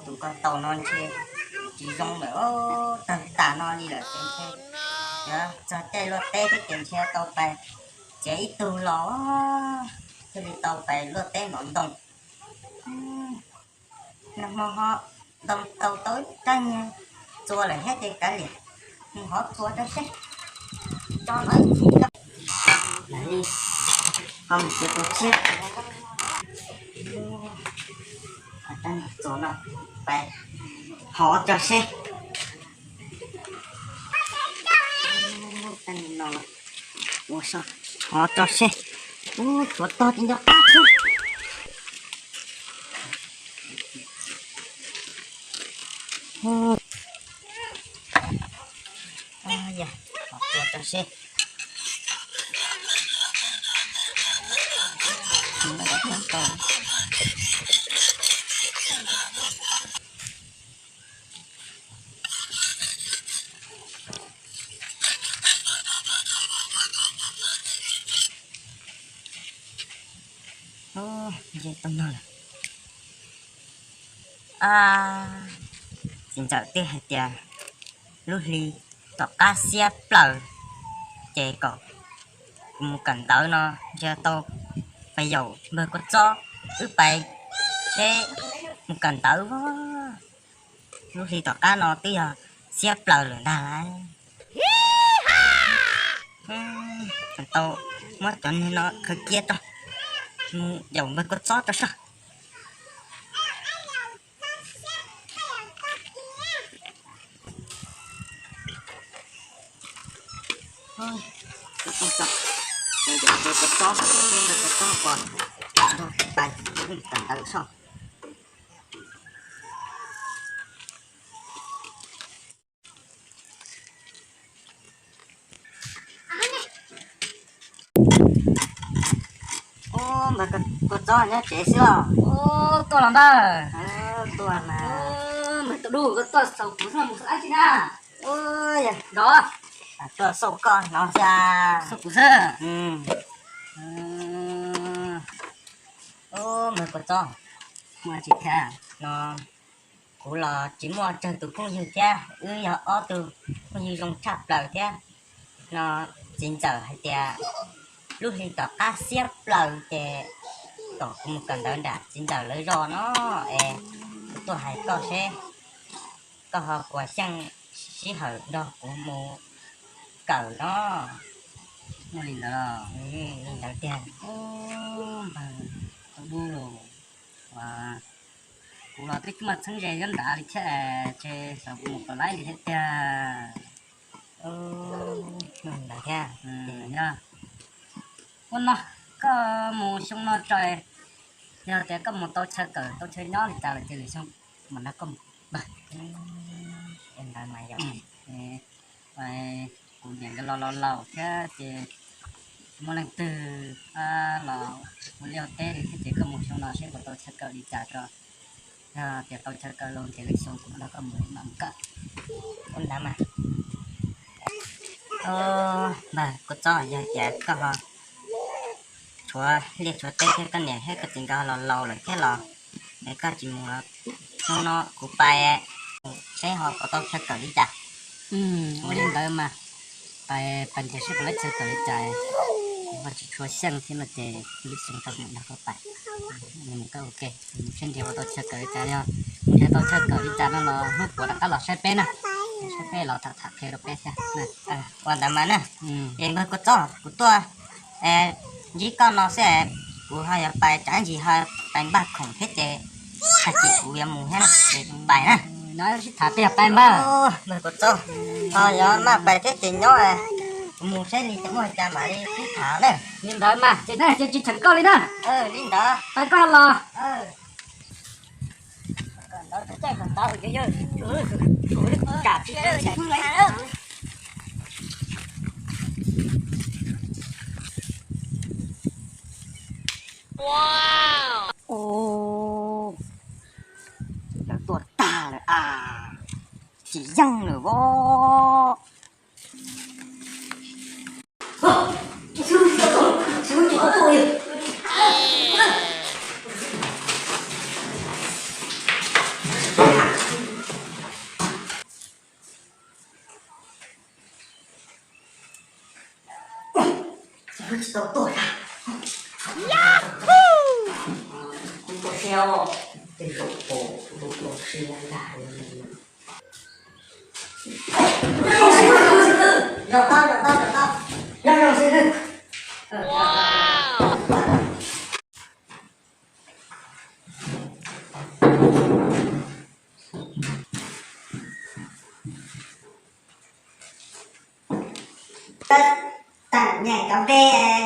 Tus ko taus no ntshe tsis zoo lawm, tawg tas no li lawm ces ntshe yuav txog caij luaj teb thiab ces ntshe tau pais txiav ib tug los thiaj li tau pais luaj teb nov ntoo. Nag hmo ho ntoo tau tau ib rab nyiag txua lawm thiab ces kav liam, mus hov txua rau seb. Tso no ib chim, ho mus txiav tus tshiab, rab nyiag txua no pais hov tso seb. Hov tso seb. Ub, tshuav tog tsis nco qab xwb. Hov tso seb. Ub, nce tau no lawm. Txiv ntxawm twb hais tias lub hli tom qab xiab plaws, ces kom kuv mus kawm ntawv no ntshe tau pais yaum npawg Kua Txob wb pais seb mus kawm ntawv. Lub hli tom qab no twb yog xiab plaws lawm ntag lauj. Tau muab cov niag no khaws kiag tso, mus yaum npawg Kua Txob rau soj. Npawg Kua Txob, npawg Kua Txob, npawg Kua Txob, pais kawm ntawv soj. Ub, npawg Kua Txob nyob tsev xwb os? Ub, tuaj los ntag. Tuaj mas. Npawg Tub Dub, koj tuaj xaus kuv zog mus xav dab tsi na? Ub, yog nkawd tuaj xauj koj no xwb. Xauj kuv xwb? Ub, npawg Kua Txob, muaj dab tsi thiab no? Kuv los tsis muaj tsawg tus phooj ywg thiab, wb yog ob tug phooj ywg zoo tshaj plaws thiab no. Txiv ntxawm hais tias lub hli tom qab xiab plaws ces kom kuv mus kawm ntawv nram txiv ntxawm lawv zos no es kuv tuaj hais koj seb koj ho puas xyeej sij hawm nrog kuv mus kawm no. Muaj li ntawd los? Li ntawd tiag. Npawg Tub Dub, kuv los twb tsis muaj txheeb ze nyob nrad li thiab, ces xyov kuv mus puas laib li thiab tiag. Ntawd thiab. Yog ua no, koj mus xyoo no tso, yog tias koj mus tau chaw kawm tau chaw nyob li cas lawm ces lwm xyoo mam nrog koj mus npawg. Ntawd mas yog, kuv niam nkawd los laus laus thiab ces tsis muaj leej twg los ua liaj ua teb li thiab ces koj mus xyoo no seb puas tau chaw kawm li cas tso. Yog tias tau chaw kawm los ces lwm xyoo kuv mam nrog koj mus mam mus kawm. Ntawd mas. Npawg Kua Txob, yog tias koj ho tshuav liaj tshuav teb thiab koj niam thiab koj txiv nkawd ho los laus lawm thiab los es koj tsis mus los xyoo no kuv pais seb ho puas tau chaw kawm li cas. Ua li ntawd mas, pais pais nrhiav seb puas laib chaw kawm li cas, ho tsis tshua xyeej thiab no ces lwm xyoo tso mam nrog koj pais. Mus kawm ua ke, mus seb nrhiav puas tau chaw kawm li cas, yog mus nrhiav tau chaw kawm li cas no los hnub puav rov qab los saib peb na, saib peb los tham tham qhia rau peb thiab. Ua ntawd mas na. Es npawg Kua Txob, kuv tuaj ntsib koj no xwb, kuv ho yuav pais tsam ntsis ho pais npaj khoom thiab ces tag kis kuv yuav mus thiab na, ces pais na. No sib tham peb yuav pais npaj. Npawg Kua Txob, ho yuav maj pais thiab ces nyob, kuv mus saib li cas muaj cas mam li sib tham na. Li ntawd mas ces na ces tsis cheem koj li na. Li ntawd pais koj los. Lawv tuaj tag lawm as, tsis yeej lawm os. Tau tuaj na. Kuv tua siab, tej zaum tus tua siab ntag. Zaum tau, zaum tau, zaum tau. Zaum, zaum xwb. Teem nyeem cov npe,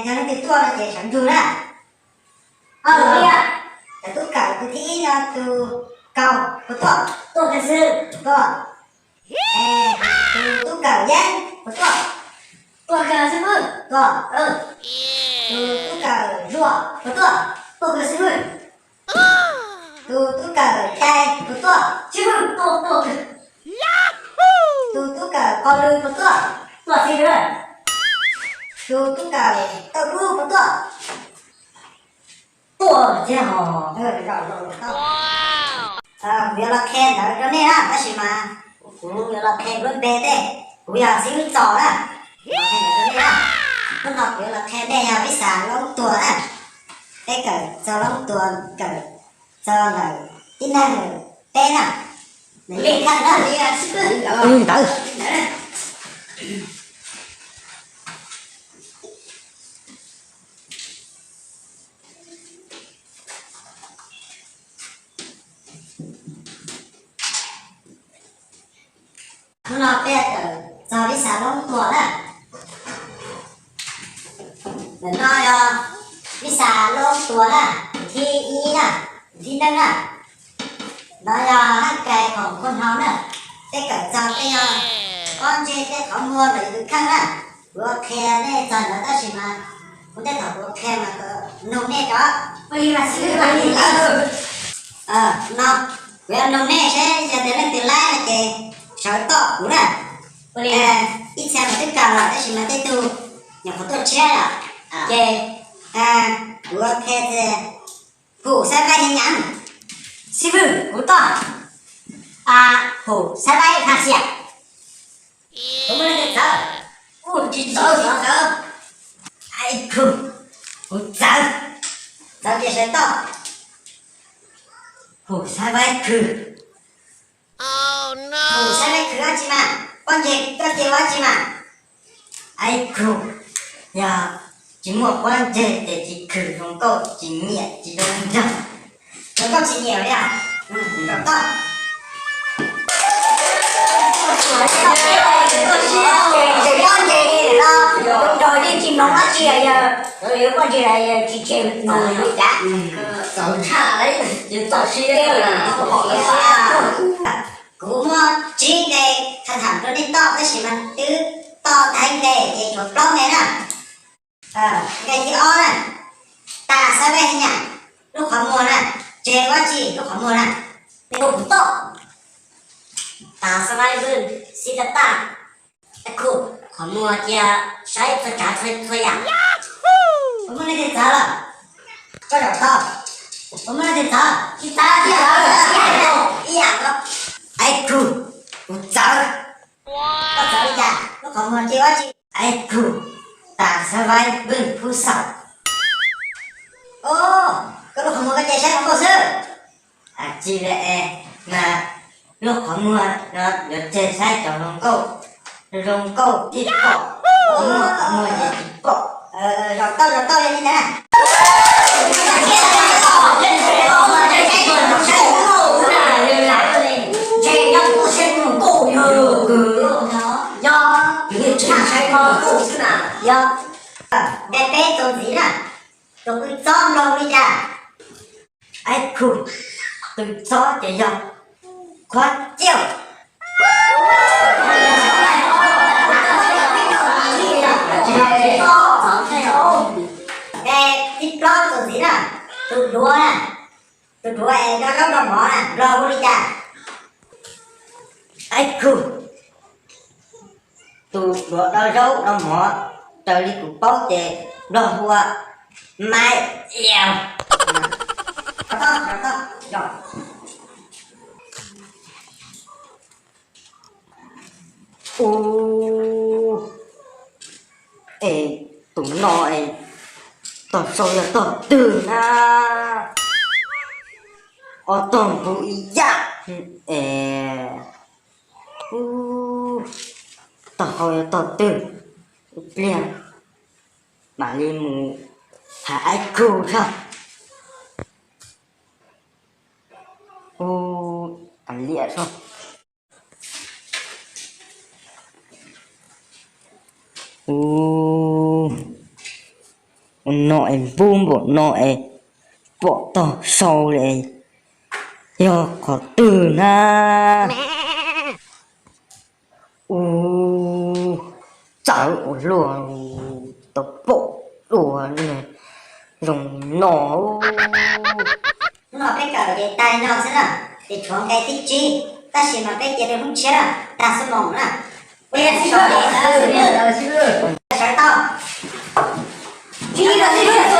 yog leej twg tuaj no ces sawv ntsug na. Cov tub kawm tus thib ib no tus kaus puas tuaj? Tuaj kawg xwb. Tuaj. Tus tub kawm yeeb puas tuaj? Tuaj kawg xwb. Tuaj. Tus tub kawm zuag puas tuaj? Tuaj kawg xwb. Tus tub kawm cai puas tuaj? Tsis tuaj, tuaj kawg. Tus tub kawm qos lw puas tuaj? Tuaj xwb. Tus tub kawm tauj dub puas tuaj? Tuaj thiab hos. Kuv yuav los qhia ntawv rau nej na, tab sis mas kuv yuav los qhia kuv lub npe tej, kuv yog xib hwb Txos na. Los qhia ntawv rau nej na. Hnub no kuv yuav los qhia nej yog Vib Xas Loob Tuas na. Peb kawm txog Loob Tuas, kawm txog ntawm tib neeg peb na. Nws li khaj na, li ntawd. Hnub no peb kawm txog Vib Xas Loob Tuas na. Ntawm no yog Vib Xas Loob Tuas na, thib ib na, thib neej na. No yog haj kais khoom khuaj hlau na. Peb kawm txog tej yog pob ntseg tej qhov muag ntawm yus tus kheej na. Kuv yuav qhia nej txog ntawd tab sis mas kuv tej thaum kuv qhia mas kom noog nej rov. No kuv yuav noog nej seb yog tias leej twg laib no ces sawv toj kuv na. Ib txhia mas twb kawm lawm tab sis mas tej tug nyuam qhuav tuaj tshiab lawm ces kuv yuav qhia tias Hum Xaib Vaib Hia Nyam. Xib fwb, kuv toj. Hum Xaib Vaib Pha Xiam. Kuv muaj leej twg txawv? Kuv tsis txawv, txawv, txawv. Ai khu, kuv txawv. Txawv ces sawv toj. Hum Xaib Vaib Khwv. Hum Xaib Vaib Khwv dab tsi mas? Pob ntseg koj cia ua dab tsi mas? Ai khu, yog tsis muaj pob ntseg ces tsis khwv, zoo nkauj tsis nyiam, tsis zoo nraug. Zoo nkauj tsis nyiam li. Zoo nkauj. Pob ntseg no, zoo nraug yeej tsis mloog dab tsi yog, pob ntseg tsis tseg mus li cas. Txaus tshaj, txaus siab. Kuv muaj tsib nqe tham tham rau nej toj tab sis mas twb toj tag nqe ces tshuav plaub nqe na. Nqe thib ob na, tas xaib vaib nyam lub qhov muag na, tseg ua dab tsi lub qhov muag na. Kuv toj, tas xaib vaib vwj xib tab taj, khu qhov muag cia saib txhua tsav txhua yam. Puas muaj leej twg txawv lawm? Koj zaum tau. Puas muaj leej twg txawv? Tsis txawv, tsis txawv. Ib yam nkaus. Ai khu, kuv txawv. Koj txawv li cas? Lub qhov muag cia ua dab tsi? Ai khu, tas xaib vaib vwj phub xaum. Os, koj lub qhov muag koj cia saib hluas nkauj xwb. Tsis li es, mas lub qhov muag no yuav tseg saib cov hluas nkauj, zoo nkauj thiaj pom, qhov muag ces tsis pom. Zaum tau, zaum tau li ntawd. Yog, nqe peb txuas ntxiv na, tus qw txob nplog li cas? Ai khu, qw txob ces yog khuab ciauj. Nqe thib plaub txuas ntxiv na, tus duav na, tus duav es noj zaub noj mov na, nplog hu li cas? Ai khu, tus duav noj zaub noj mov, raws li kuv paub ces nplog hu ua mais. Ub, es tus no es Sau yog tog twg na? Ob tog npug ib yam. Es, ub, tog hau yog tog twg? Ib pliag mam li mus hais aib kug tso. Ub, liam tso. Ub, ua no es npug npaum no es pom tog sau li, yog qhov twg na? Ub, txawv ua luaj, tau pom dua zoo no. Hnub no peb kawm ces tag li no xwb na, ces tshuav nqe thib tsib, tab sis mas peb cia rau hnub tshiab na, tag xuab moos na. Peb sawv tau. Tsib, ib,